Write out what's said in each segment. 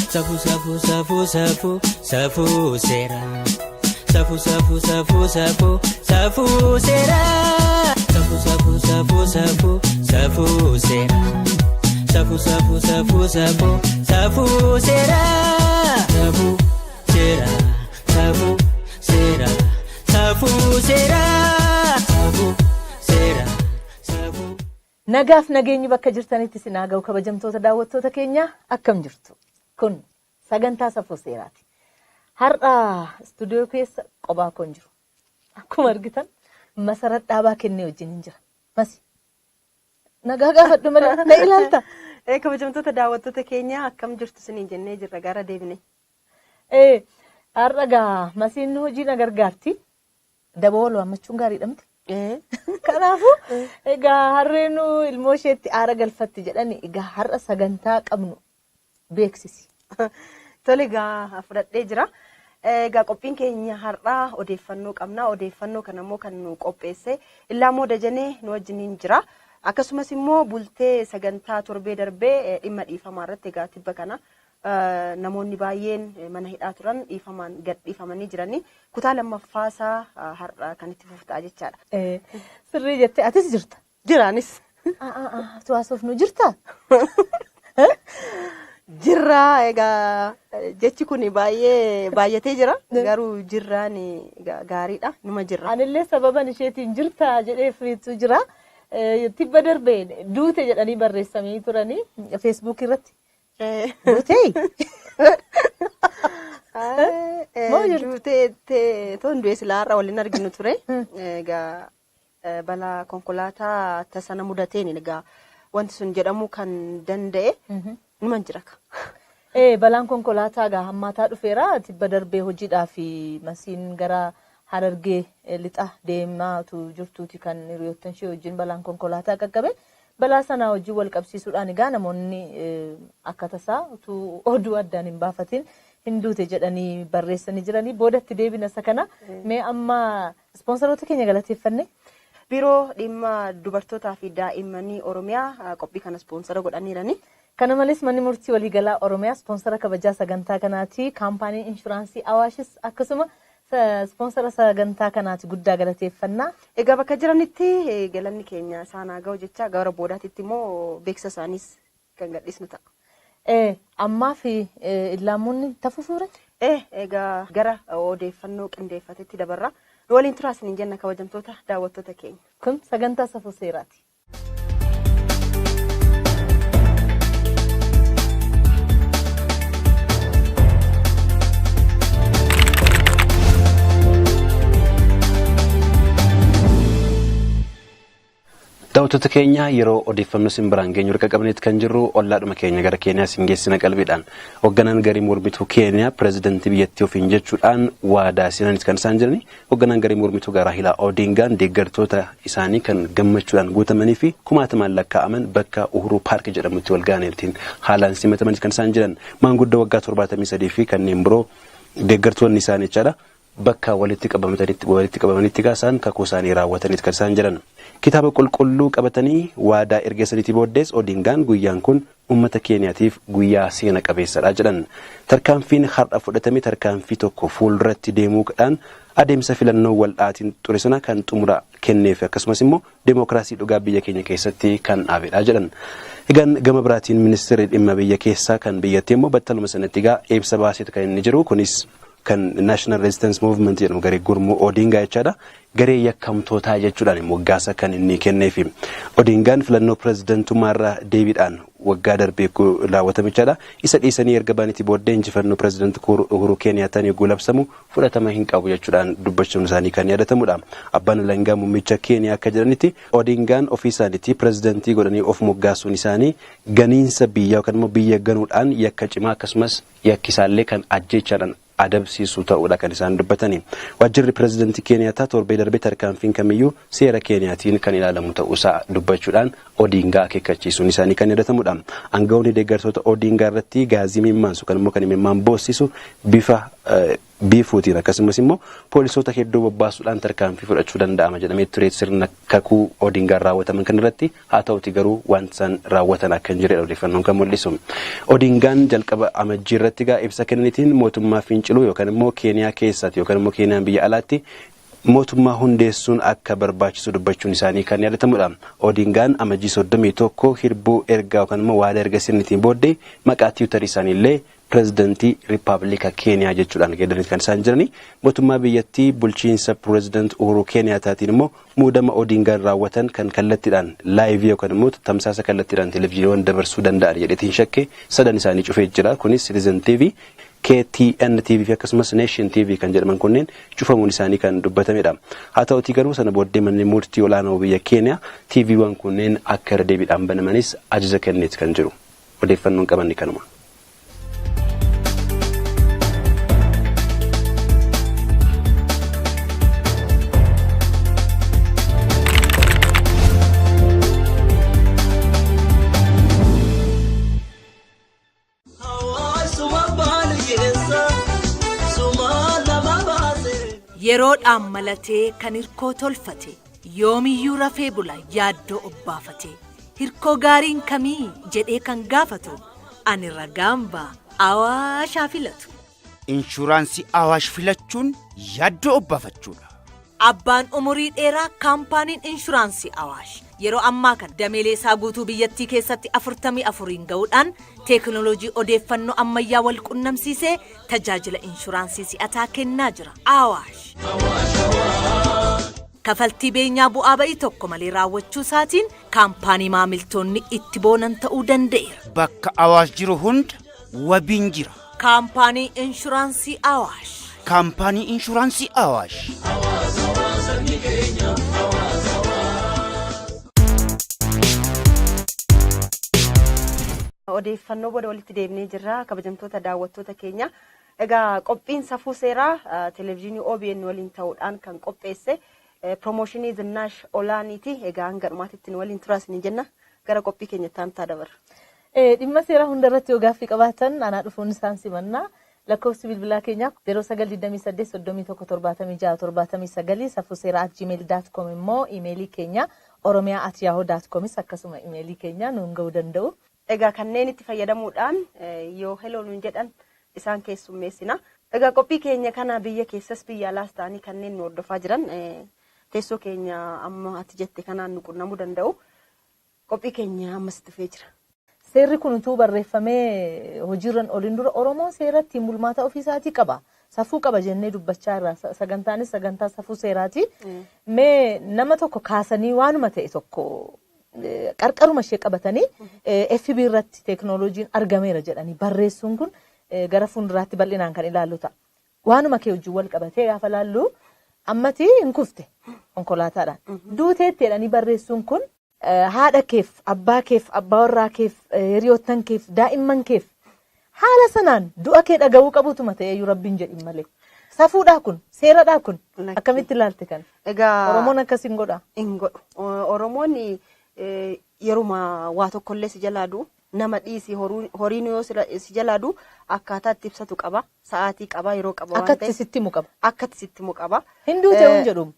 Safuu safuu safuu safuu safuu seera. Safuu safuu safuu safuu safuu seera. Safuu safuu safuu safuu safuu seera. Safuu safuu safuu safuu safuu seera. Safuu seera safuu seera safuu seera. Safuu seera safuu. Nagaaf nageenyi bakka jirtanitti isin haa ga'u kabajamtoota daawwattoota keenya akkam jirtu? Kun sagantaa safuu seeraati. Har'a istuudiyoo keessa qophaa koo hin jiru. Akkuma argitan Masarat Dhaabaa Kennee wajjin hin jira. Masi nagaa gaafadhu malee na ilaalta. Kabajamtoota daawwattoota keenya akkam jirtu isiniin jennee jirra gara deebine. Har'a gaa masiin hojii na gargaarti. Daboo wal waammachuun gaariidha miti. Kanaafuu egaa harreen ilmoo isheetti aara galfatti jedhani egaa har'a sagantaa qabnu beeksisi. Tole egaa fudhadhee jira. Egaa qophiin keenya har'aa odeeffannoo qabna. Odeeffannoo kana immoo kan nu qopheesse Illaamoo Dajanee nu wajjiniin jira. Akkasumas immoo bultee sagantaa torbee darbee dhimma dhiifamaa irratti egaa tibba kana namoonni baay'een mana hidhaa turan dhiifamaan gad dhiifamanii jiranii. Kutaa lammaffaasaa har'a kan itti fufu ta'a jechaadha. Sirrii jettee atis jirta. Jiraanis. Tu haasofnu jirta? Jirraa egaa jechi kun baay'ee baay'atee jira. Garuu jirraan gaariidha. Numa jirra. Anillee sababan isheetiin jirta jedhee firiitu jira. Tibba darbe duute jedhanii barreessamii turanii feesbuukii irratti. Duutee? Moo jirtu? Duutee toon du'ee silaa har'a waliin arginu ture. Egaa balaa konkolaataa tasa na mudateen egaa wanti sun jedhamuu kan danda'e numan jira. Balaan konkolaataa egaa hammaataa dhufeera. Tibba darbee hojiidhaa fi masiin gara Harargee lixa deemaatu jirtuuti kan hiriyoottan ishee wajjin balaan konkolaataa qaqqabe. Balaa sanaa wajjin wal qabsiisuudhaan egaa namoonni akka tasaa utuu oduu addaan hin baafatin hin duute jedhanii barreessanii jiranii. Boodatti deebina isa kana. Mee amma ispoonsaroota keenya galateeffanne. Biiroo dhimma dubartootaa fi daa'immanii Oromiyaa qophii kana ispoonsara godhaniirani. Kana malees manni murtii waliigalaa Oromiyaa ispoonsara kabajaa sagantaa kanaati. Kaampaaniin inshuraansii Awaashis akkasuma ispoonsara sagantaa kanaati guddaa galateeffannaa. Egaa bakka jiranitti galanni keenya isaan haa ga'u jecha gara boodaatitti immoo beeksisa isaaniis kan gadhiisnu ta'a. Ammaa fi illaamoonni tafufuure? Egaa gara odeeffannoo qindeeffatetti dabarra. Nu waliin turaa isiniin jenna kabajamtoota daawwattoota keenya. Kun sagantaa safuu seeraati. Daawwattoota keenya yeroo odeeffannoo isin biraan geenyu harka qabneetti kan jirru ollaadhuma keenya gara Keeniyaa isin geessina qalbiidhaan. Hoogganaan garee mormituu Keeniyaa pireezidantii biyyattii ofiin jechuudhaan waadaa seenaniit kan isaan jirani. Hoogganaan garee mormituu Raahilaa Oodingaan deeggartoota isaanii kan gammachuudhaan guutamanii fi kumaatamaan lakkaa'aman bakka Uhuruu Paark jedhamutti wal ga'aniitiin haalaan simatamaniit kan isaan jiran. Maanguddoo waggaa 73 fi kanneen biroo deeggartoonni isaanii jechaadha. Bakka walitti qabamanitti walitti qabamanitti egaa isaan kakuu isaanii raawwataniit kan isaan jiran. Kitaaba qulqulluu qabatanii waadaa erga saniitii booddees Odingaan guyyaan kun uummata Keeniyaatiif guyyaa seena qabeessadha jedhan. Tarkaanfiin har'a fudhatame tarkaanfii tokko fuulduratti deemuudhaan adeemsa filannoo waldhaatiin ture sana kan xumura kenneef akkasumas immoo demookiraasii dhugaa biyya keenya keessatti kan dhaabedha jedhan. Egaan gama biraatiin ministeerri dhimma biyya keessaa kan biyyattii immoo battaluma sanatti egaa ibsa baaseetu kan inni jiru kunis kan National Resistance Movement jedhamu garee gurmuu Odingaa jechaadha. Garee yakkamtootaa jechuudhaan moggaasa kan inni kenneefi. Odingaan filannoo pirezidantummaa irra deebiidhaan waggaa darbee raawwatame jechaadha. Isa dhiisanii erga baanitii booddee injifannoo pirezidanti Uhuru Keeniyaataan yogguu labsamu fudhatama hin qabu jechuudhaan dubbachuun isaanii kan yaadatamudha. Abbaan alangaa muummicha Keeniyaa akka jedhanitti Odingaan ofii isaaniitii pirezidantii godhanii of moggaasuun isaanii ganiinsa biyyaa yookaan immoo biyya ganuudhaan yakka cimaa akkasumas yakki isaallee kan ajjeechaadhaan adabsiisu ta'uudha kan isaan dubbatani. Waajjirri pirezidantii Keeniyaataa torbee darbee tarkaanfiin kamiyyuu seera Keeniyaatiin kan ilaalamu ta'uusaa dubbachuudhaan Odingaa akeekkachiisuun isaanii kan yaadatamudha. Aangawoonni deeggartoota Odingaa irratti gaazii mimmaansu kan immoo kan imimmaan boossisu bifa biifuutiin akkasumas immoo poolisoota hedduu bobbaasuudhaan tarkaanfii fudhachuu danda'ama jedhamee ture sirna kakuu Odingaan raawwataman kanarratti. Haa ta'uti garuu wanti isaan raawwatan akka hin jirredha odeeffannoon kan mul'isu. Odingaan jalqaba Amajjii irratti egaa ibsa kennaniitiin mootummaa finciluu yookaan immoo Keeniyaa keessatti yookaan immoo Keeniyaan biyya alaatti mootummaa hundeessuun akka barbaachisu dubbachuun isaanii kan yaadatamudha. Odingaan Amajjii 31 hirbuu ergaa yookaan immoo waadaa erga sirnitiin booddee maqaa tiwutarii isaanii illee pireezidantii Riippaabilika Keeniyaa jechuudhaan geeddaranii kan isaan jirani. Mootummaa biyyattii bulchiinsa pireezidant Uhuruu Keeniyaataatiin immoo muudama Odingaan raawwatan kan kallattiidhaan live yookaan immoo tamsaasa kallattiidhaan televezyiiniiwwan dabarsuu danda'an jedheetiin shakke sadan isaanii cufee jira. Kunis Citizen TV, KTN TV fi akkasumas Nation TV kan jedhaman kunneen cufamuun isaanii kan dubbatamedha. Haa ta'utii garuu sana booddee manni murtii olaanoo biyya Keeniyaa TVwwan kunneen akka irra deebiidhaan banamanis ajaja kenneeti kan jiru. Odeeffannoon qabanne kanuma. Yeroodhaan malatee kan hirkoo tolfate, yoomiyyuu rafee bula yaaddoo obbaafate, hirkoo gaariin kamii jedhee kan gaafatu, ani ragaan ba'a, Awaashaa filatu. Inshuraansii Awaash filachuun yaaddoo obbaafachuudha. Abbaan umurii dheeraa kaampaaniin inshuraansii Awaash yeroo ammaa kana dameelee isaa guutuu biyyattii keessatti 44 ga'uudhaan teekinooloojii odeeffannoo ammayyaa wal qunnamsiisee tajaajila inshuraansii si'ataa kennaa jira. Awaash. Kafaltii beenyaa bu'aa ba'ii tokko malee raawwachuu isaatiin kaampaanii maamiltoonni itti boonan ta'uu danda'eera. Bakka Awaash jiru hunda wabiin jira. Kaampaanii inshuraansii Awaash. Kaampaanii inshuraansii Awaash. Odeeffannoo booda walitti deebinee jirra, kabajamtoota daawwattoota keenya. Egaa qophiin safuu seeraa televezyiinii OBN waliin ta'uudhaan kan qopheesse piroomooshinii Zinnaash Olaaniiti. Egaa hanga dhumaatitti nu waliin turaa isin jenna. Gara qophii keenyatti aantaa dabarra. Dhimma seeraa hunda irratti yoo gaaffii qabaatan anaa dhufuun isaan simannaa. Lakkoofsi bilbilaa keenyaa 0928 31 76 79, safuuseeraa@gmail.com immoo imeelii keenya, oromiyaa@yahoo.comis akkasuma imeelii keenya nuun ga'uu danda'u. Egaa kanneen itti fayyadamuudhaan yoo heloo nuun jedhan isaan keessummeessina. Egaa qophii keenya kana biyya keessas biyya alaas ta'anii kanneen nu hordofaa jiran teessoo keenya amma ati jette kanaan nu qunnamuu danda'u. Qophii keenya ammas dhufee jira. Seerri kun utuu barreeffamee hojiirra ooliin dura Oromoon seera ittiin bulmaata ofiisaatii qaba. Safuu qaba jennee dubbachaa irra, sagantaanis sagantaa safuu seeraati. Mee nama tokko kaasanii waanuma ta'e tokko qarqaruma ishee qabatanii FB irratti teeknooloojiin argameera jedhanii barreessuun kun gara fuulduraatti bal'inaan kan ilaallu ta'a. Waanuma kee wajjin wal qabatee gaafa laallu, ammati hin kufte konkolaataadhaan. Duuteetti jedhanii barreessuun kun haadha keef, abbaa keef, abbaa warraa keef, hiriyoottan keef, daa'imman keef haala sanaan du'a kee dhaga'uu qabutuma ta'eeyyuu rabbiin jedhin malee. Safuudhaa kun, seeradhaa kun, akkamitti ilaalte kan? Egaa Oromoon akkas hin godha. Hin godhu. Oromoon yeruma waa tokkollee si jalaa du'u, nama dhiisi, horiin yoo si jalaa du'u akkaataa itti ibsatu qaba. Sa'aatii qaba, yeroo qaba waan Akka itti ta'eef. sitti himu qaba. Akka itti sitti himu qaba. Hin duute hin jedhumu.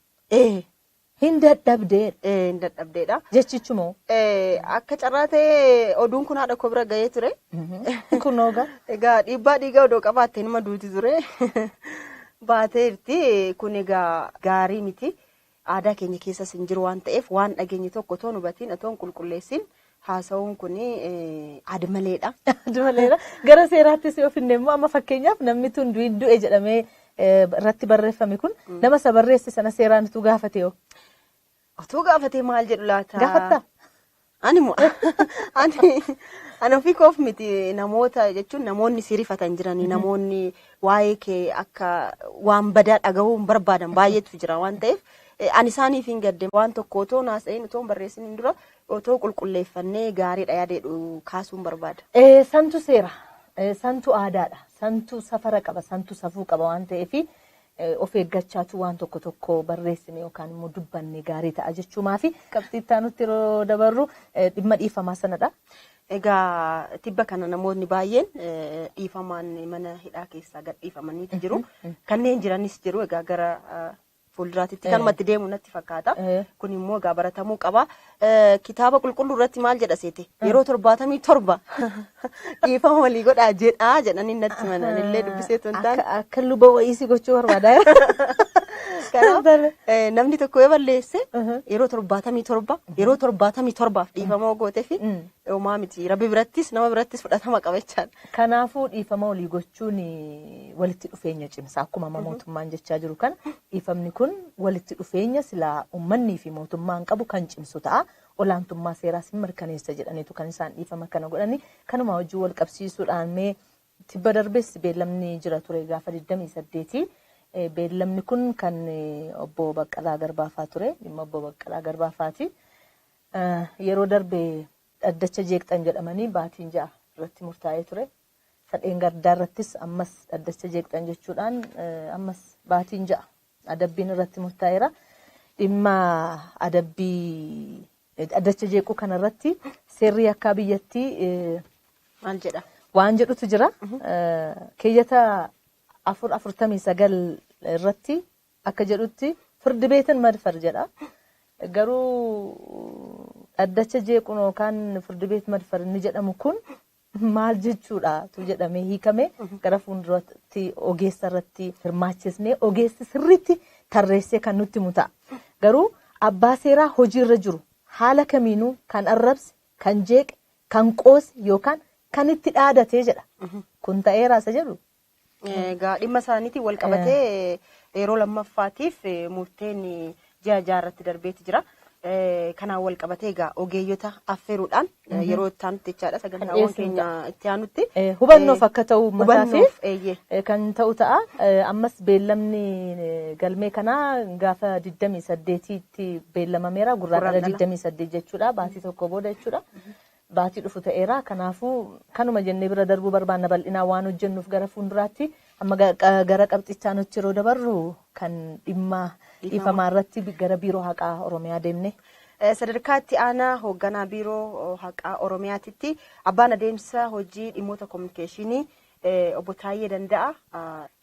Hin dadhabdeedha. Hin dadhabdeedha. Jechichumoo. Akka carraa ta'ee oduun kun haadha koo bira gahee ture. Kunoo gaa. Egaa dhiibbaa dhiigaa odoo qabaatte nama duuti ture. Baateerti. Kun egaa gaarii miti. Aadaa keenya keessas hin jiru waan ta'eef, waan dhageenye tokko otoo hin hubatiin, otoo hin qulqulleessin haasa'uun kun aadmaleedha. Aadmaleedha. Gara seeraattis yoo finne immoo, amma fakkeenyaaf namni tun du'e jedhamee irratti barreeffame kun nama isa barreesse sana seeraan utuu gaafate yoo? Utuu gaafatee maal jedhu laata? Gaafattaa? Ani moo ani ofii koof miti, namoota jechuun namoonni si rifatan jiranii, namoonni waa'ee kee akka waan badaa dhagahuu hin barbaadan baay'eetu jira waan ta'eef, ani isaaniif hin gadde. Waan tokko otoo naasa'in, otoo hin barreessin dura otoo qulqulleeffannee gaariidha yaadeedhu kaasuun barbaada. Santu seera, santu aadaadha, santu safara qaba, santu safuu qaba waan ta'eef of eeggachaatu waan tokko tokko barreessine yookaan immoo dubbanne gaarii ta'a jechuumaa fi qabxii itti aanutti yeroo dabarru dhimma dhiifamaa sanadha. Egaa tibba kana namoonni baay'een dhiifamaan mana hidhaa keessaa gad dhiifamaniitu jiru. Kanneen jiranis jiru. Egaa gara fuulduraatitti kanumatti deemu natti fakkaata. Kun immoo egaa baratamuu qaba. Kitaaba qulqulluu irratti maal jedha seete? Yeroo 77 dhiifama walii godhaa jedhaa jedhanii natti himan. Illee dubbisee tun taane. Akka luba wayii si gochuu barbaada. Kanaaf namni tokko yoo balleesse yeroo 77 yeroo 77f dhiifama gootee fi homaa miti. Rabbi birattis nama birattis fudhatama qaba jechaadha. Kanaafuu dhiifama walii gochuun walitti dhufeenya cimsa. Akkuma amma mootummaan jechaa jiru kana dhiifamni kun walitti dhufeenya silaa uummanni fi mootummaan qabu kan cimsu ta'a. Olaantummaa seeraas hin mirkaneessa jedhaniitu kan isaan dhiifama kana godhani. Kanuma wajjin wal qabsiisuudhaan mee tibba darbees beellamni jira ture gaafa 28. Beellamni kun kan obbo Baqqalaa Garbaafaa ture. Dhimma obbo Baqqalaa Garbaafaati. Yeroo darbe dhaddacha jeeqxan jedhamanii baatiin 6 irratti murtaa'ee ture. Sadheen gaddaa irrattis ammas dhaddacha jeeqxan jechuudhaan ammas baatiin 6 adabbiin irratti murtaa'eera. Dhimma adabbii dhaddacha jeequu kanarratti seerri yakkaa biyyattii Maal jedha? Waan jedhutu jira. Keeyyata 449 irratti akka jedhutti firdi beetin madfar jedha. Garuu dhaddacha jeequun yookaan firdi beet madfar inni jedhamu kun maal jechuudha tu jedhamee hiikame gara fuulduratti ogeessa irratti hirmaachisnee ogeessi sirriitti tarreessee kan nutti himu ta'a. Garuu abbaa seeraa hojiirra jiru haala kamiinuu kan arrabse, kan jeeqe, kan qoose yookaan kan itti dhaadatee jedha. Kun ta'eera isa jedhu. Egaa dhimma isaaniitiin wal qabatee yeroo lammaffaatiif murteen ji'a 6 irratti darbeeti jira. Kanaan wal qabatee egaa ogeeyyota affeeruudhaan yeroo itti aanutti jechaadha sagantaawwan keenya itti aanutti. Hubannoof akka ta'u uummataa fi Hubannoof eeyyee. Kan ta'u ta'a. Ammas beellamni galmee kanaa gaafa 28tti beellamameera. Gurraandhala 28 jechuudha. Baatii tokko booda jechuudha. Baatii dhufu ta'eera. Kanaafuu kanuma jennee bira darbuu barbaanna bal'inaa waan hojjennuuf gara fuulduraatti amma gara qabxichaa nutti yeroo dabarru kan dhimma dhiifamaa irratti gara biiroo haqaa Oromiyaa deemne. Sadarkaa itti aanaa hoogganaa biiroo haqaa Oromiyaatitti abbaan adeemsa hojii dhimmoota kominikeeshinii obbo Taayyee Danda'a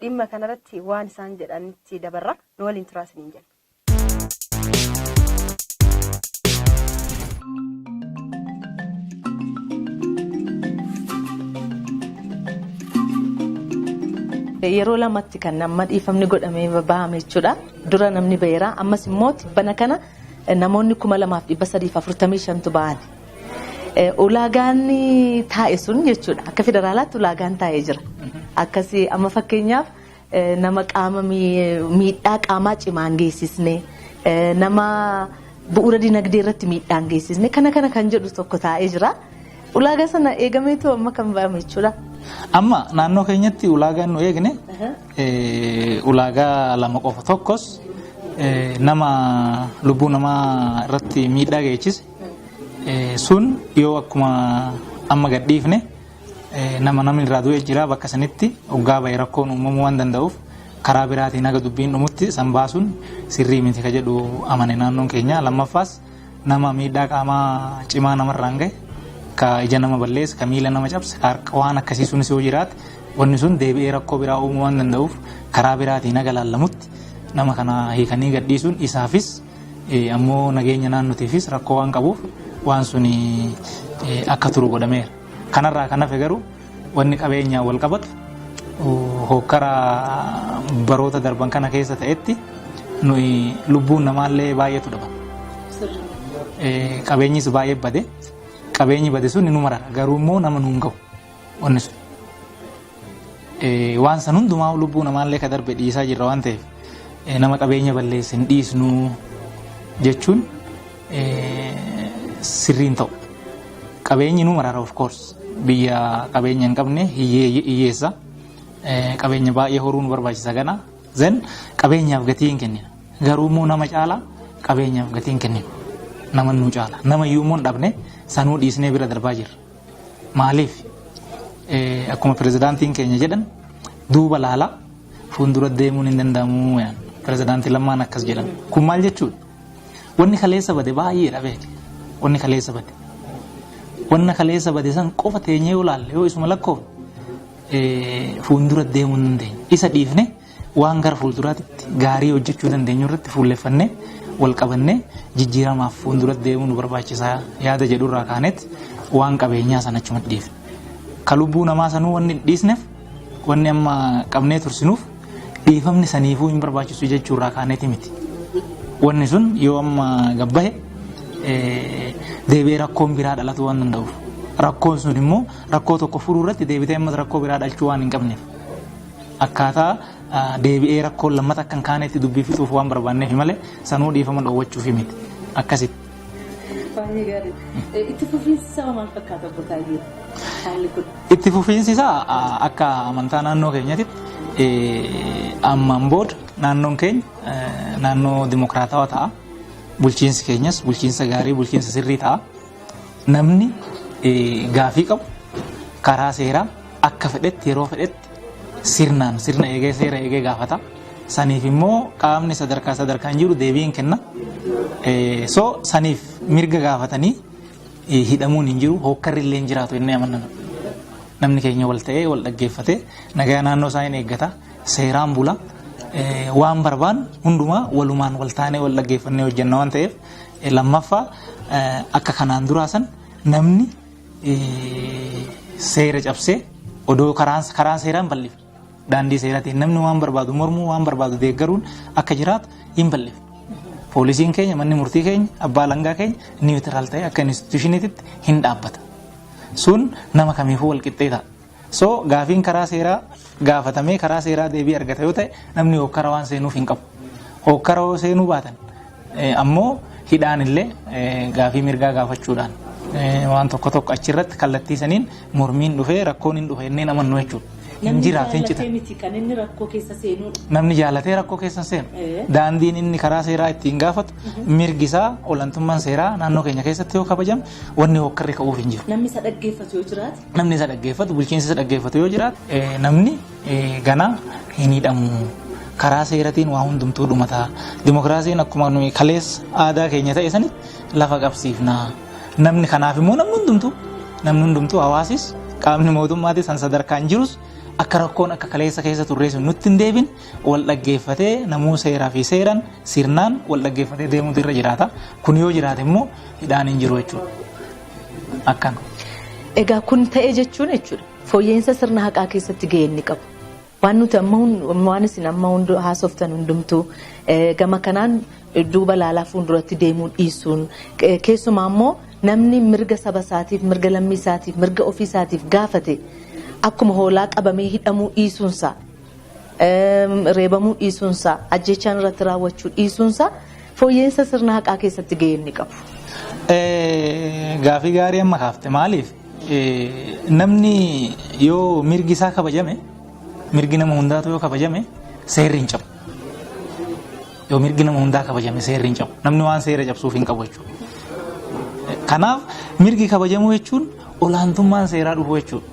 dhimma kanarratti waan isaan jedhanitti dabarra nu waliin turaa isiniin jenna. Yeroo lamatti kan amma dhiifamni godhamee bahame jechuudha. Dura namni baheera. Ammas immoo tibbana kana namoonni 2345tu ba'an. Ulaagaan taa'e sun jechuudha. Akka federaalaatti ulaagaan taa'ee jira. Akkasii amma fakkeenyaaf nama qaama miidhaa qaamaa cimaan geessisne, nama bu'uura dinagdee irratti miidhaan geessisne kana kana kan jedhu tokko taa'ee jira. Ulaagaa sana eegameetu amma kan ba'ame jechuudha. Amma naannoo keenyatti ulaagaan nu eegne ulaagaa lama qofa. Tokkos nama lubbuu namaa irratti miidhaa geessise sun yoo akkuma amma gadhiifne nama namni irraa du'e jira bakka sanitti hoggaa bahe rakkoon uumamuu waan danda'uuf karaa biraatiin haga dubbiin dhumutti san baasuun sirrii miti ka jedhu amane naannoon keenya. Lammaffaas nama miidhaa qaamaa cimaa namarraan gahe, ka ija nama balleesse, ka miila nama cabse, ka harka waan akkasii sunis yoo jiraate wanni sun deebi'ee rakkoo biraa uumuu waan danda'uuf karaa biraatiin haga laallamutti nama kana hiikanii gadhiisuun isaafis ammoo nageenya naannootiifis rakkoo waan qabuuf waan sun akka turu godhameera. Kanarraa kan hafe garuu wanni qabeenyaan wal qabatu hokkara baroota darban kana keessa ta'etti nuyi lubbuun namaallee baay'eetu dhaba. Qabeenyis baay'ee bade. Qabeenyi bade sun nu marara. Garuu immoo nama nuun gahu wanni sun. Waan san hundumaa lubbuu namaallee ka darbe dhiisaa jirra waan ta'eef nama qabeenya balleesse hin dhiisnu jechuun sirriin ta'u. Qabeenyi nu marara, of course. Biyya qabeenya hin qabne hiyyeessa. Qabeenya baay'ee horuu nu barbaachisa gana. Then qabeenyaaf gatii hin kennina. Garuu immoo nama caalaa qabeenyaaf gatii hin kenninu. Nama nu caala. Nama iyyuu immoo hin dhabne sanuu dhiisnee bira darbaa jirra. Maaliif? Akkuma pirezidaantiin keenya jedhan duuba laalaa fuuldura deemuun hin danda'amu yaan. Pirezidaantii Lammaan akkas jedhan. Kun maal jechuudha? Wanni kaleessa bade baay'eedha beeke. Wanni kaleessa bade. Wanna kaleessa bade san qofa teenyee yoo laalle yoo isuma lakkoofne fuuldura deemuu hin dandeenyu. Isa dhiifne waan gara fuulduraatti gaarii hojjechuu dandeenyu irratti fuulleffannee wal qabannee jijjiiramaaf fuuldura deemuu nu barbaachisaa yaada jedhurraa kaanetti waan qabeenyaa sana achuma dhiifne. Ka lubbuu namaa sanuu wanni hin dhiisneef wanni amma qabnee tursinuuf dhiifamni saniifuu hin barbaachisu jechuurraa kaaneeti miti. Wanni sun yoo amma gabbahe deebi'ee rakkoon biraa dhalatu waan danda'uuf. Rakkoon sun immoo rakkoo tokko furuu irratti deebitee ammas rakkoo biraa dhalchuu waan hin qabneef. Akkaataa deebi'ee rakkoon lammata akka hin kaanetti dubbii fixuuf waan barbaanneef malee sanuu dhiifama dhoowwachuuf miti. Akkasitti. Baay'ee gaarii. Itti fufiinsi isaa maal fakkaata obbo Taayyee? Haalli kun. Itti fufiinsi isaa akka amantaa naannoo keenyatti ammaan booda naannoon keenya naannoo dimokiraatawaa ta'a. Bulchiinsi keenyas bulchiinsa gaarii bulchiinsa sirrii ta'a. Namni gaafii qabu karaa seeraa akka fedhetti yeroo fedhetti sirnaan sirna eegee seera eegee gaafata. Saniif immoo qaamni sadarkaa sadarkaan jiru deebii hin kenna. So saniif mirga gaafatanii hidhamuun hin jiru hookkarri illee hin jiraatu inni amanna. Namni keenya wal ta'ee wal dhaggeeffatee nagaa naannoo isaa hin eeggata seeraan bula waan barbaannu hundumaa walumaan wal taanee wal dhaggeeffannee hojjenna waan ta'eef lammaffaa akka kanaan duraa san namni seera cabsee odoo karaan seeraan bal'ifne daandii seeraatiin namni waan barbaadu mormuu waan barbaadu deeggaruun akka jiraatu hin bal'ifne. Poolisiin keenya manni murtii keenya abbaa alangaa keenya neutral ta'e akka institutioniitti hin dhaabbata. Sun nama kamiifuu wal qixxee ta'a. So gaafiin karaa seeraa gaafatamee karaa seeraa deebii argata yoo ta'e namni hokkara waan seenuuf hin qabu. Hokkara yoo seenuu baatan ammoo hidhaan illee gaafii mirgaa gaafachuudhaan waan tokko tokko achirratti kallattii saniin mormiin dhufee rakkoon hin dhufe inneen amannu jechuudha. Hin jiraatu hin cita. Miti kan inni rakkoo keessa seenudha. Namni jaalatee rakkoo keessa seenu. Daandiin inni karaa seeraa ittiin gaafatu mirgi isaa olaantummaan seeraa naannoo keenya keessatti yoo kabajame wanni hokkarri ka'uuf hin jiru. Namni isa dhaggeeffatu yoo jiraate. Namni isa dhaggeeffatu bulchiinsi isa dhaggeeffatu yoo jiraate namni ganaa hin hidhamu. Karaa seeratiin waa hundumtuu dhumata. Dimokiraasiin akkuma nuyi kaleessa aadaa keenya ta'e sanitti lafa qabsiifna. Namni kanaaf immoo namni hundumtuu hawaasis qaamni mootummaatis san sadarkaan jirus akka rakkoon akka kaleessa keessa turree sun nutti hin deebin wal dhaggeeffatee namuu seeraa fi seeraan sirnaan wal dhaggeeffatee deemuutu irra jiraata. Kun yoo jiraate immoo hidhaan hin jiru jechuudha. Akkana. Egaa kun ta'e jechuun jechuudha. Fooyya'insa sirna haqaa keessatti gahee inni qabu. Waan nuti amma waan isin amma haasoftan hundumtuu gama kanaan duuba laalaa fuulduratti deemuu dhiisuun keessumaa immoo namni mirga saba isaatiif mirga lammii isaatiif mirga ofii isaatiif gaafate akkuma hoolaa qabamee hidhamuu dhiisuunsaa reebamuu dhiisuunsaa ajjechaan irratti raawwachuu dhiisuunsaa fooyya'insa sirna haqaa keessatti gahee inni qabu. Gaafii gaarii amma kaafte maaliif namni yoo mirgi isaa kabajame mirgi nama hundaatu yoo kabajame seerri hin cabu. Yoo mirgi nama hundaa kabajame seerri hin cabu. Namni waan seera cabsuuf hin qabu jechuudha. Kanaaf mirgi kabajamuu jechuun olaantummaan seeraa dhufu jechuudha.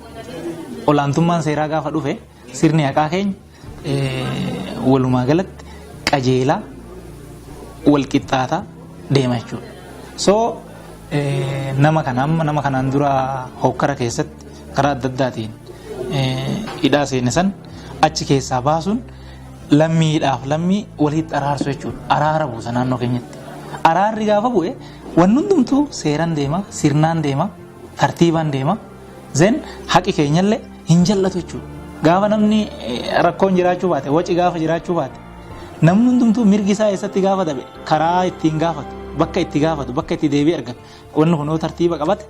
Olaantummaan seeraa gaafa dhufe sirni haqaa keenya walumaa galatti qajeelaa wal qixxaataa deema jechuudha. So nama kana amma nama kanaan dura hokkara keessatti karaa adda addaatiin hidhaa seene san achi keessaa baasuun lammiidhaaf lammii walitti araarsu jechuudha. Araara buusa naannoo keenyatti. Araarri gaafa bu'e wanni hundumtuu seeraan deema, sirnaan deema, tartiibaan deema. Then haqi keenyallee hin jallatu jechuudha. Gaafa namni rakkoon jiraachuu baate, waci gaafa jiraachuu baate, namni hundumtuu mirgi isaa eessatti gaafa dabe karaa ittiin gaafatu, bakka itti gaafatu, bakka itti deebii argatu. Wanni kun yoo tartiiba qabate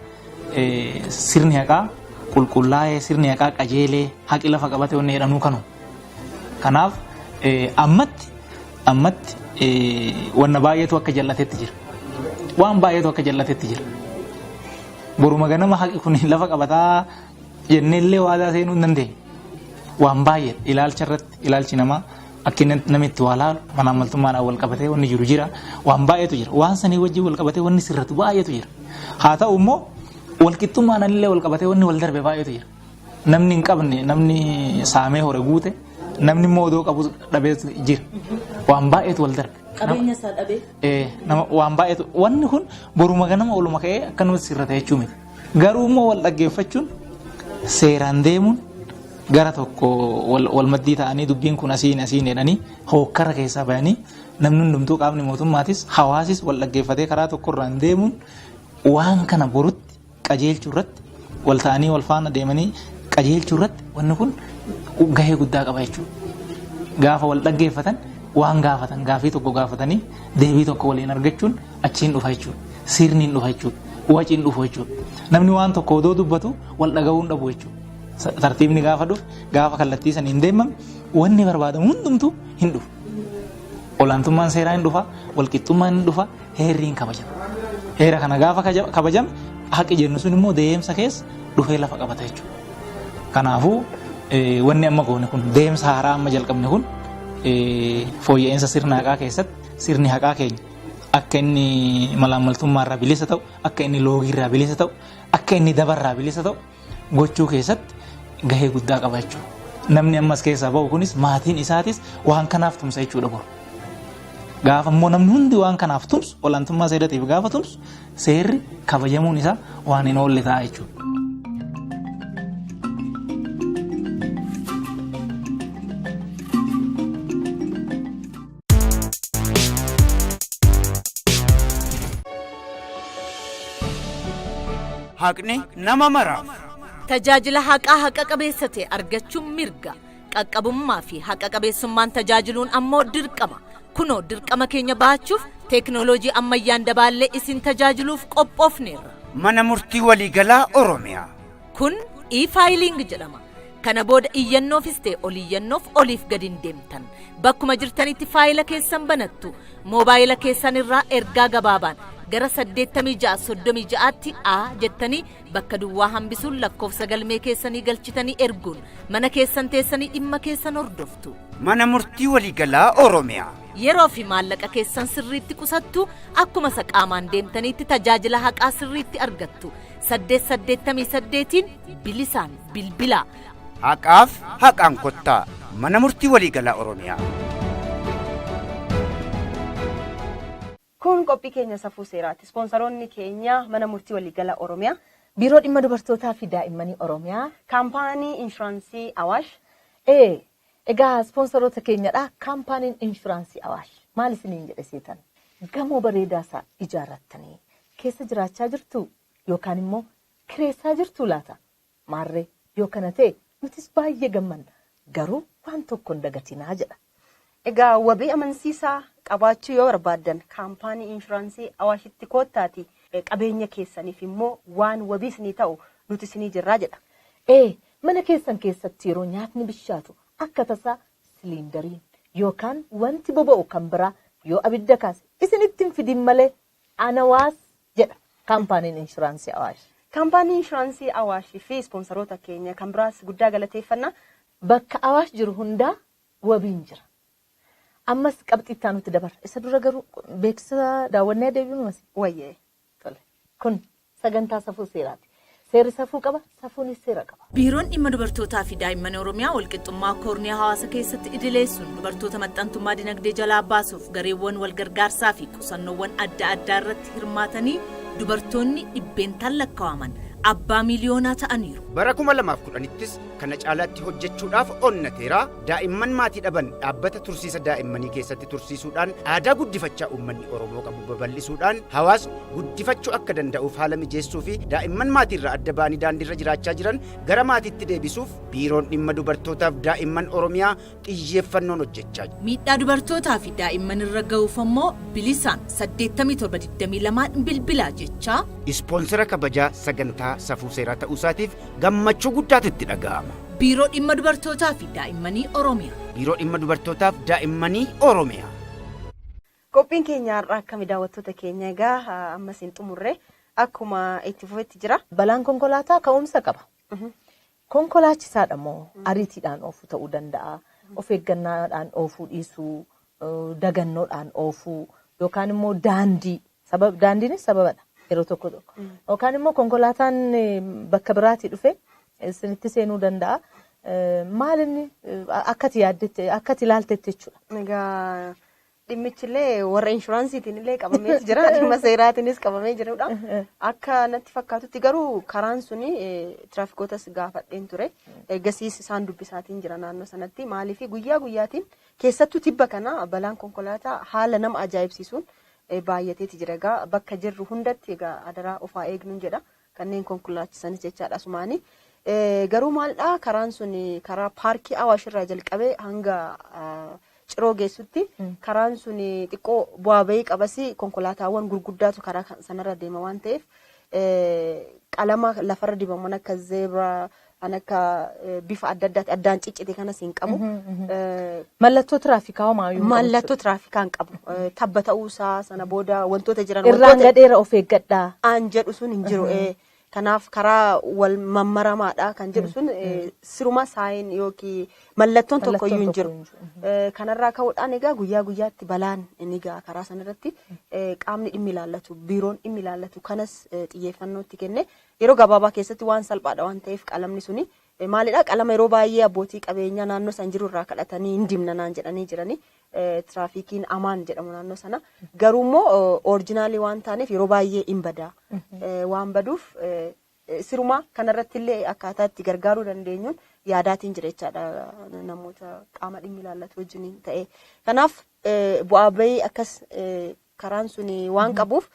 sirni haqaa qulqullaa'ee, sirni haqaa qajeelee, haqi lafa qabate wanni jedhamuu kanu. Kanaaf ammatti wanna baay'eetu akka jallatetti jira. Waan baay'eetu akka jallatetti jira. Boruma ganama haqi kun lafa qabataa jennee illee waadaa seenuu hin dandeenyu. Waan baay'ee ilaalcha irratti ilaalchi namaa akka namni itti waa laalu malaamaltummaadhaan wal qabatee wanni jiru jira. Waan baay'eetu jira. Waan sanii wajjin wal qabatee wanni sirratu baay'eetu jira. Haa ta'u immoo walqixxummaadhaan illee wal qabatee wanni wal darbe baay'eetu jira. Namni hin qabne namni saamee hore guute namni immoo odoo qabu dhabee jira. Waan baay'eetu wal darbe. Qabeenya isaa dhabee. Nama waan baay'eetu wanni kun boruma ganama oluma ka'ee akkanumatti sirrata jechuu miti. Garuu immoo wal dhaggeeffachuun seeraan deemuun gara tokko wal maddii ta'anii dubbiin kun asiin asiin jedhanii hookkara keessaa bayanii namni hundumtuu qaamni mootummaatis hawaasis wal dhaggeeffatee karaa tokkorraan deemuun waan kana borutti qajeelchuu irratti wal ta'anii wal faana deemanii qajeelchuu irratti wanni kun gahee guddaa qaba jechuudha. Gaafa wal dhaggeeffatan waan gaafatan gaafii tokko gaafatanii deebii tokko waliin argachuun achiin dhufa jechuudha. Sirniin dhufa jechuudha. Waciin dhufu jechuudha. Namni waan tokko odoo dubbatu wal dhaga'uun dhabu jechuudha. Tartiibni gaafa dhufu gaafa kallattii saniin deemame wanni barbaadamu hundumtuu hin dhufu. Olaantummaan seeraa hin dhufa, walqixxummaan hin dhufa, heerri hin kabajama. Heera kana gaafa kabajame haqi jennu sun immoo deemsa keessa dhufee lafa qabata jechuudha. Kanaafuu wanni amma goone kun deemsa haaraa amma jalqabne kun fooyya'insa sirna haqaa keessatti sirni haqaa keenya akka inni malaammaltummaarraa bilisa ta'u, akka inni loogiirraa bilisa ta'u, akka inni dabarraa bilisa ta'u gochuu keessatti gahee guddaa qaba jechuudha. Namni ammas keessaa bahu kunis maatiin isaatis waan kanaaf tumsa jechuudha boru. Gaafa immoo namni hundi waan kanaaf tumsu olaantummaa seeratiif gaafa tumsu seerri kabajamuun isaa waan hin oolle ta'a jechuudha. Haqni nama maraaf. Tajaajila haqaa haqa qabeessa ta'e argachuun mirga. Qaqqabummaa fi haqa qabeessummaan tajaajiluun ammoo dirqama. Kunoo dirqama keenya bahachuuf teeknooloojii ammayyaan dabaallee isin tajaajiluuf qophoofneerra. Mana murtii waliigalaa Oromiyaa. Kun e-filing jedhama. Kana booda iyyannoofis ta'e ol iyyannoof oliif gadi hin deemtan. Bakkuma jirtanitti faayila keessan banattu. Moobaayila keessan irraa ergaa gabaabaan gara 8636tti A jettanii bakka duwwaa hambisuun lakkoofsa galmee keessanii galchitanii erguun mana keessan teessanii dhimma keessan hordoftu. Mana murtii waliigalaa Oromiyaa. Yeroo fi maallaqa keessan sirriitti qusattu akkuma isa qaamaan deemtaniitti tajaajila haqaa sirriitti argattu. 888 bilisaan bilbilaa. Haqaaf haqaan kottaa mana murtii waliigalaa Oromiyaa. Kun qophii keenya safuu seeraati. Ispoonsaroonni keenya mana murtii waliigalaa Oromiyaa, Biiroo dhimma dubartootaa fi daa'immanii Oromiyaa. Kaampaanii Inshuraansii Awaash, Egaa ispoonsaroota keenyadha. Kaampaaniin Inshuraansii Awaash maal isiniin jedhe seetan? Gamoo bareedaa isaa ijaarrattanii keessa jiraachaa jirtu yookaan immoo kireessaa jirtu laata? Maarree yoo kana ta'e nutis baay'ee gammanna. Garuu waan tokko hin dagatinaa jedha. Egaa wabii amansiisaa qabaachuu yoo barbaaddan kaampaanii Inshuraansii Awaashitti koottaati qabeenya keessaniif immoo waan wabii isinii ta'u nuti isinii jirraa jedha. Mana keessan keessatti yeroo nyaatni bishaatu akka tasaa siliindariin yookaan wanti boba'u kan biraa yoo abidda kaase isinitti hin fidin malee ana waas jedha kaampaaniin Inshuraansii Awaash. Kaampaanii Inshuraansii Awaashii fi ispoonsaroota keenya kan biraas guddaa galateeffanna. Bakka Awaash jiru hundaa wabiin jira. Ammas qabxii itti aanutti dabarra. Isa dura garuu beeksisa daawwannee deebinu masi. Wayyee. Tole. Kun sagantaa safuu seeraati. Seerri safuu qaba, safuunis seera qaba. Biiroon dhimma dubartootaa fi daa'imman Oromiyaa walqixxummaa koorniyaa hawaasa keessatti idileessuun dubartoota maxxantummaa dinagdee jalaa baasuuf gareewwan wal gargaarsaa fi qusannoowwan adda addaa irratti hirmaatanii dubartoonni dhibbeentaan lakkaa'aman abbaa miiliyoonaa ta'aniiru. Bara 2010ttis kana caalaatti hojjechuudhaaf onnateera. Daa'imman maatii dhaban dhaabbata tursiisa daa'immanii keessatti tursiisuudhaan aadaa guddifachaa uummanni Oromoo qabu babal'isuudhaan hawaasni guddifachuu akka danda'uuf haala mijeessuu fi daa'imman maatiirraa adda ba'anii daandiirra jiraachaa jiran gara maatiitti deebisuuf biiroon dhimma dubartootaaf daa'imman Oromiyaa xiyyeeffannoon hojjechaa jira. Miidhaa dubartootaa fi daa'imman irra ga'uuf ammoo bilisaan 8722 bilbilaa jechaa. Ispoonsara kabajaa sagantaa safuu seeraa ta'uu isaatiif gammachuu guddaatu itti dhaga'ama. Biiroo dhimma dubartootaa fi daa'immanii Oromiyaa. Biiroo dhimma dubartootaaf daa'immanii Oromiyaa. Qophiin keenya har'aa akkami daawwattoota keenya egaa ammas hin xumurre akkuma itti fufetti jira. Balaan konkolaataa ka'umsa qaba. Konkolaachisaadha moo ariitiidhaan oofuu ta'uu danda'a. Of eeggannaadhaan oofuu dhiisuu, dagannoodhaan oofuu yookaan immoo daandii sabab daandiinis sababadha yeroo tokko tokko. Yookaan immoo konkolaataan bakka biraatii dhufe isinitti seenuu danda'a. Maal inni akkati yaaddetti akkati ilaaltetti jechuudha. Egaa Dhimmichillee warra inshuraansiitiin illee qabamee jira. Dhimma seeraatiinis qabamee jirudha. Akka natti fakkaatutti garuu karaan suni tiraafikotas gaafadheen ture. Ergasiis isaan dubbisaatiin jira naannoo sanatti. Maaliif guyyaa guyyaatiin keessattuu tibba kana balaan konkolaataa haala nama ajaa'ibsiisuun baay'ateeti jira. Egaa bakka jirru hundatti egaa adaraa ofaa eegnuun jedha. Kanneen konkolaachisanis jechaadha asumaanii. Garuu maaldhaa karaan sun karaa paarkii Awaash irraa jalqabee hanga Ciroo geessutti karaan sun xiqqoo bu'aa bahii qabas, konkolaataawwan gurguddaatu karaa sanarra deema waan ta'eef qalama lafarra dibaman akka zeebraa kan akka bifa adda addaati addaan ciccite kanas hin qabu. Mallattoo tiraafikaa homaayyuu hin qabu. Mallattoo tiraafikaa hin qabu. Tabba ta'uusaa sana booda wantoota jiran Irraan gadheera of eeggadhaa. Aan jedhu sun hin jiru. Kanaaf karaa wal mammaramaadha kan jedhu sun siruma saayin yookiin mallattoon tokko iyyuu hin jiru. Kanarraa ka'uudhaan egaa guyyaa guyyaatti balaan inni egaa karaa sanarratti qaamni dhimmi ilaallatu, biiroon dhimmi ilaallatu kanas xiyyeeffannootti kenne yeroo gabaabaa keessatti waan salphaadha waan ta'eef qalamni suni maalidha, qalama yeroo baay'ee abbootii qabeenyaa naannoo san jiru irraa kadhatanii hin dibna naan jedhanii jiranii, tiraafikiin Amaan jedhamu naannoo sana, garuu immoo orijinaalii waan taaneef yeroo baay'ee hin badaa waan baduuf sirumaa kanarratti illee akkaataa itti gargaaruu dandeenyuun yaadaatiin jira jechaadha namoota qaama dhimmi ilaallatu wajjin ta'e. Kanaaf bu'aa bahii akkas karaan sun waan qabuuf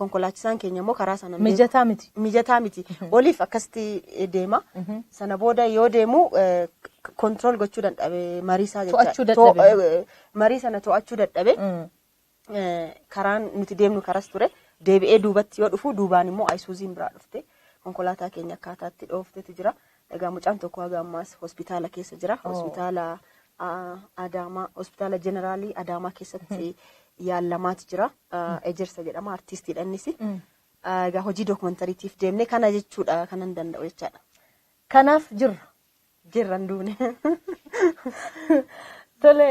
konkolaachisaan keenya immoo karaa sana Mijataa miti. Mijataa miti. Oliif akkasitti deema. Sana booda yoo deemu control gochuu dadhabe marii isaa jecha. To'achuu dadhabe. Marii sana to'achuu dadhabe. Karaan nuti deemnu karas ture. Deebi'ee duubatti yoo dhufu duubaan immoo Ayisuuziin biraa dhufte. Konkolaataa keenya akkaataatti dhooftetu jira. Egaa mucaan tokko haga ammaas hospitaala keessa jira. Hospitaala Adaamaa, hospitaala Jeneraalii Adaamaa keessatti yaallamaati jira. Ejersa jedhama, artistiidha innis. Egaa hojii dookumentariitiif deemne kana jechuudha kanan danda'u jechaadha. Kanaaf jirra. Jirra, hin duune. Tole,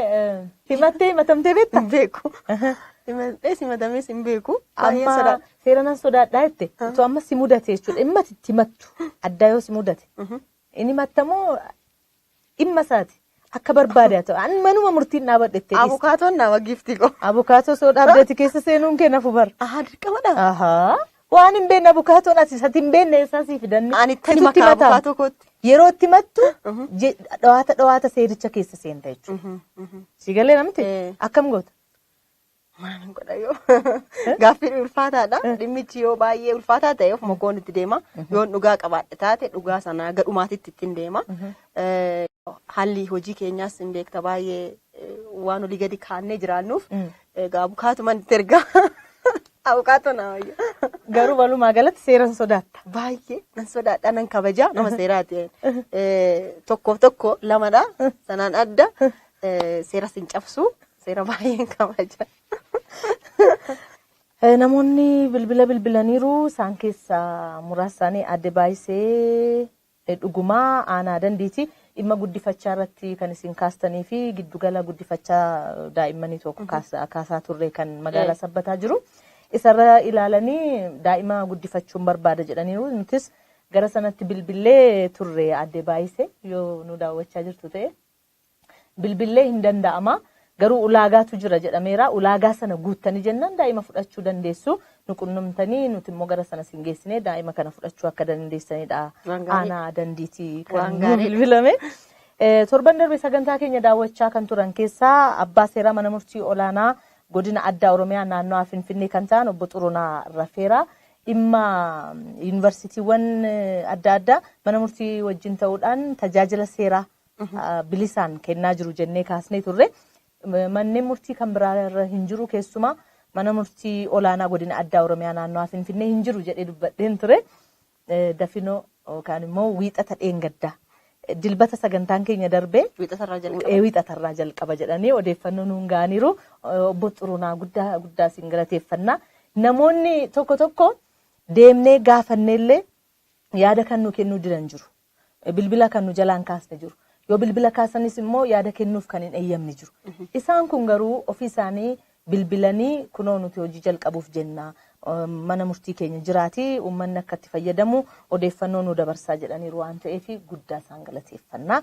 himattee himatamtee beektaa? Hin beeku. Himadhees himatamees hin beeku. Baay'ee Amma sodaadha. seera nan sodaadhaa jette, utuu amma si mudate jechuudha. Dhimma itti himattu addaa yoo si mudate. Inni himattamoo dhimma isaati. Akka barbaade haa ta'u. Ani manuma murtiin dhaabadhe itti dhiiste. Abukaatoon nama giiftii koo. Abukaatoo soo dhaabdeeti keessa seenuun kee nafu bara. Ahaa, dirqamadha. Ahaa. Waan hin beekne abukaatoon ati isatti hin beekne eessaa sii fidanne. Ani itti Situtti makaa himatama. abukaatoo kootti. Yeroo itti himattu dhawaata dhawaata seericha keessa seenta jechuudha. Si galee namti? Akkam goota? Maal godha yoo gaaffii ulfaataadha. Dhimmichi yoo baay'ee ulfaataa ta'e ofuma koon itti deema. Yoon dhugaa qabaadhe taate dhugaa sana gadhumaatitti ittiin deema. Haalli hojii keenyaas hin beekta, baay'ee waan olii gadi kaannee jiraannuuf egaa abukaatuman itti ergaa. Abukaatoo naa wayya. Garuu walumaa galatti seeran sodaatta. Baay'ee nan sodaadha, nan kabaja, nama seeraati. Tokkoof tokko lamadha. Sanaan adda seera sin cabsu, seera baay'een kabaja. Namoonni bilbila bilbilaniiru, isaan keessaa muraasa isaanii adde Baay'isee Dhugumaa aanaa Dandiiti. Dhimma guddifachaa irratti kan isin kaastanii fi giddugala guddifachaa daa'immanii tokko kaasaa turre kan magaalaa Sabbataa jiru. Isarra ilaalanii daa'ima guddifachuun barbaada jedhaniiru. Nutis gara sanatti bilbillee turre, adde Baay'isee yoo nu daawwachaa jirtu ta'e. Bilbillee hin danda'ama. Garuu ulaagaatu jira jedhameera. Ulaagaa sana guuttanii jennaan daa'ima fudhachuu dandeessu. Nu qunnamtanii nuti immoo gara sana siin geessinee daa'ima kana fudhachuu akka dandeessanidha. Waan gaarii. Aanaa Dandiitii kan Waan nu gaarii. bilbilame. Torban darbe sagantaa keenya daawwachaa kan turan keessaa abbaa seeraa mana murtii olaanaa godina addaa Oromiyaa naannawaa Finfinnee kan ta'an obbo Xurunaa Rafeeraa dhimma yuunivarsiitiiwwan adda addaa mana murtii wajjin ta'uudhaan tajaajila seeraa bilisaan kennaa jiru jennee kaasnee turre. Manneen murtii kan biraa irra hin jiru, keessumaa mana murtii olaanaa godina addaa Oromiyaa naannawaa Finfinnee hin jiru jedhee dubbadheen ture. Dafinoo yookaan immoo wiixata dheengaddaa. Dilbata sagantaan keenya darbee Wiixatarraa jalqaba. Wiixatarraa jalqaba jedhanii odeeffannoo nuun ga'aniiru. Obbo Xurunaa, guddaa guddaa siin galateeffannaa. Namoonni tokko tokko deemnee gaafanneellee yaada kan nu kennuu didan jiru. Bilbila kan nu jalaan kaasne jiru. Yoo bilbila kaasanis immoo yaada kennuuf kan hin eeyyamne jiru. Isaan kun garuu ofii isaanii bilbilanii kunoo nuti hojii jalqabuuf jenna. Mana murtii keenya jiraati, uummanni akka itti fayyadamu odeeffannoo nu dabarsaa jedhaniiru waan ta'eef guddaa isaan galateeffannaa.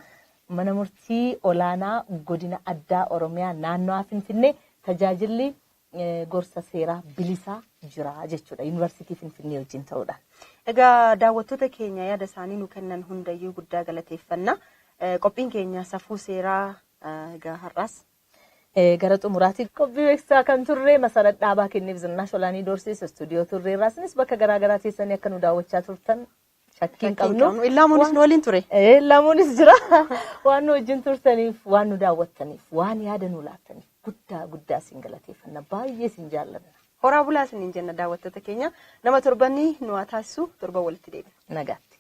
Mana murtii olaanaa godina addaa Oromiyaa naannawaa Finfinnee Tajaajilli gorsa seeraa bilisaa jira jechuudha Yuunivarsiitii Finfinnee wajjin ta'uudhaan. Egaa daawwattoota keenya yaada isaanii nu kennan hundayyuu guddaa galateeffanna. Qophiin keenya safuu seeraa egaa har'aas. Gara xumuraatti qophii beeksisaa kan turre Masarat Dhaabaa kenneef Zinnaash Olaanii Doorsiis istuudiyoo turreerraa isinis bakka garaa garaa teessanii akka nu daawwachaa turtan shakkii hin qabnu. Illaamuunis nu waliin ture. Illaamuunis jira. Waan nu wajjin turtaniif, waan nu daawwattaniif, waan yaada nu laattaniif guddaa guddaa isin galateeffanna. Baay'ee isin jaallanna. Horaa bulaa isiniin jenna daawwattoota keenya. Nama torbanni nu haa taasisu torban walitti deebina. Nagaatti.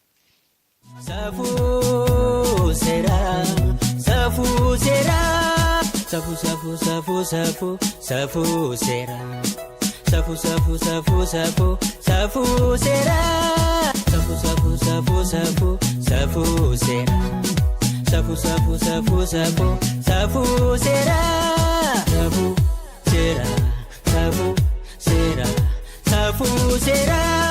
Safuu seeraa, safuu seeraa, safuu safuu safuu safuu safuu seeraa, safuu safuu safuu safuu safuu seeraa, safuu safuu safuu safuu safuu seeraa, safuu safuu safuu safuu safuu seeraa, safuu seeraa, safuu seeraa, safuu seeraa.